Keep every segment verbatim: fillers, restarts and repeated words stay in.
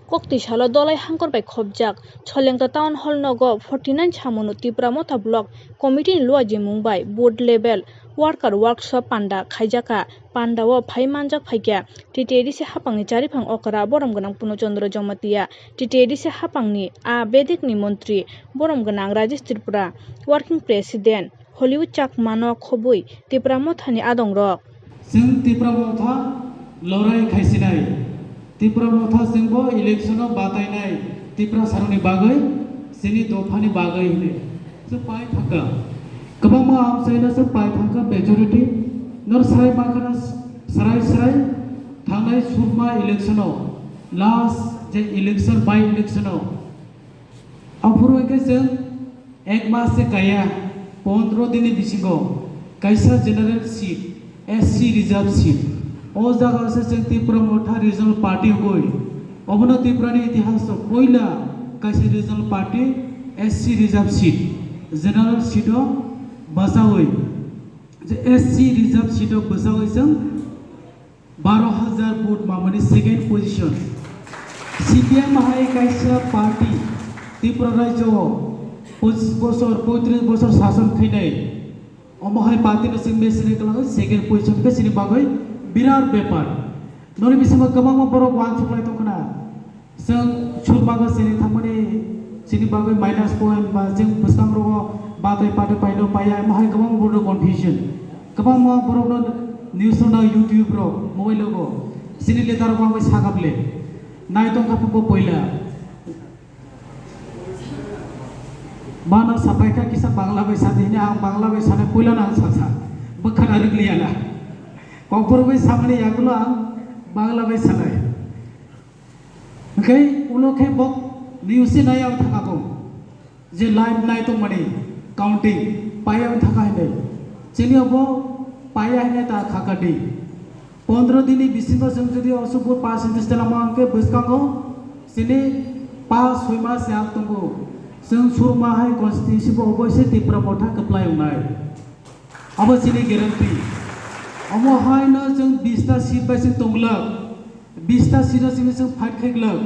Koktwi salo Dolai Hangkor bai khopjak Solengta Town Hall nogo forty nine Samono Tipra Motha Block Committee ni luajimung bai Booth Level Worker Workshop panda khaijakha. Pandao phai manjak phaikha T T A D C haphangni chariphang okra borom gwnang Puno Chandra Jamatia, T T A D C haphangni a bedekni montri borom gwnang Rajesh Tripura, Working President Hollywood Chakmano khobwi Tipra Mothani adongrok. Chwng Tipra Motha lorai khaisinai. Tipra Motha chwngbo election-o batainai Tiprasarokni bagwi, chini dophani bagwi hinwi. Chwng pai thangkha. Kwbangma amchaino chwng pai thangkha majority. Nor sai mankha na srai srai thangnai surma election-o, last je election, by election-o. Aphuru hwnkhe chwng ek mas se kaya, pondro dini bisingo kaisa general seat, S C reserve seat. O jaga se chwng Tipra Motha Regional Party hwnkhe obono Tripura ni itihas o puila kaisa regional party S C reserve seat, general seat o bwchawi, je S C reserve seat o bwchawi chwng baro hajar vote mamani second position. C P M hai kaisa party Tripura rajyo o pochis bosor, poitris bosor sason khainai. Omo hai party no chwng mechine kwlangwi second position khe chini bagwi birat bepar. Noni bisingo kwbangma borok uansuk lai tongkhna. Chwng surmago chini thangmani chini bagwi minus point ba chwng bwskangrogo batwi patwi paino paiya, omo hai kwbangma borok confusion. Kwbangma borokno news rok nang YouTube rok mobile rogo chini leader rok wngwi sakable. Nai tongkha phukbo poila. Bano sapai kha kisa Bangla bai sadi hini, ang Bangla bai sanai puila no ang sasa. Bwkhana rwgliya na. Kokborok bai samani yagulo ang Bangla bai sanai. Hwnkhe ulo khe bo news se nai ang thangkha kho. Je live nai tongmani counting paiya ang thangkha hinwi. Chini obo paiya hinwi ta khakha di. Pondro dini bisingo chwng jodi osubur percentage tela ma hwnkhe bwskango chini pas soi mas se ang tongo. Chwng surma hai constituency bo obo se Tipra Motha kwplai wngnai. Abo chini guarantee. Omo hai no chwng bista seat bai chwng tong glak. Bista seat no chini chwng fight khai glak.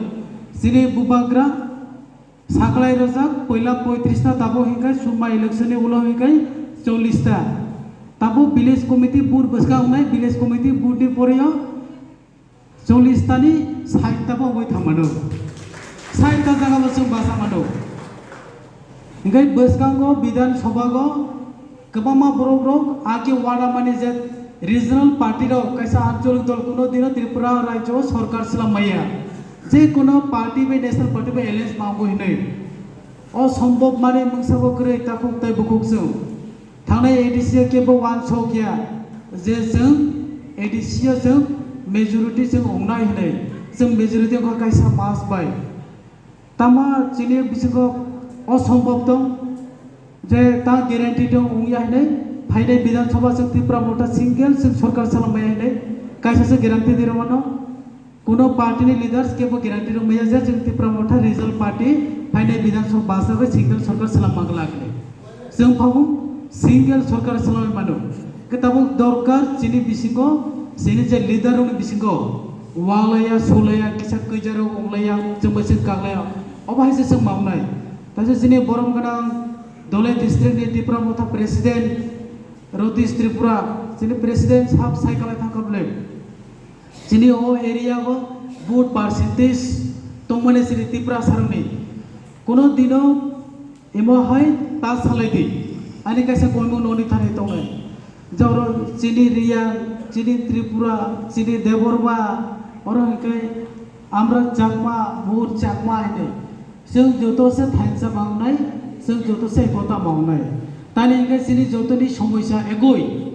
Chini bubagra saklai rojak, poila poitris ta, tabo hinkai surma election ni ulo hinkai chollis ta. Tabo village committee bur bwskang wngnai, village committee bur ni pore o chollis ta ni sait ta bo wngwi thang mano. Sait ta jaga bo chwng basa mano. Hingke bwskango Bidhan Sabha go kwbangma borok rok ake wada mani je regional party rok kaisa ancholik dol kuno dino Tripura rajyo o sorkar swlam maya. Je kuno party bai national party bai alliance mango hinwi. O sombhob mani mungsa bo kwrwi takhuk tai bukhuk chwng. Thangnai A D C o kebo uansok ya je chwng A D C o chwng majority chwng wngnai hinwi, chwng majority wngkha kaisa mas bai. Tama chini bisingo osombhob tong je ta guarantee tong wngya hinwi, phainai Bidhan Sabha chwng Tipra Motha single chwng sorkar salamaya hinwi kaisa se guarantee di rwmano. Kuno party ni leaders kebo guarantee rwmaya je chwng Tipra Motha regional party phainai Bidhan Sabha basa bai single sorkar salam manglak hinwi. Chwng phabu single sorkar salamwi mano. Khe tabuk dorkar chini bisingo, chini je leader rokni bisingo walaya, sulaya, kisa kwijarok onglaya, chwngbai chwng kaklaya. Obo hai se chwng mamnai. Taisa chini borom gwnang Dolai district ni Tipra Motha president Rodish Tripura, chini president sab sai kalai thangkha bwle. Chini o area o vote percentage tongmani chini Tiprasarokni. Kuno dino imo hai ta salai di. Ani kaisa koimung noni thani tongnai. Joro chini Reang, chini Tripura, chini Debbarma, oro hwnkhe amra Chakma, Bur Chakma hinwi. Chwng joto se thansa mangnai, chwng joto se ekota mangnai. Tani hwnkhe chini jotoni somoisa ekoi.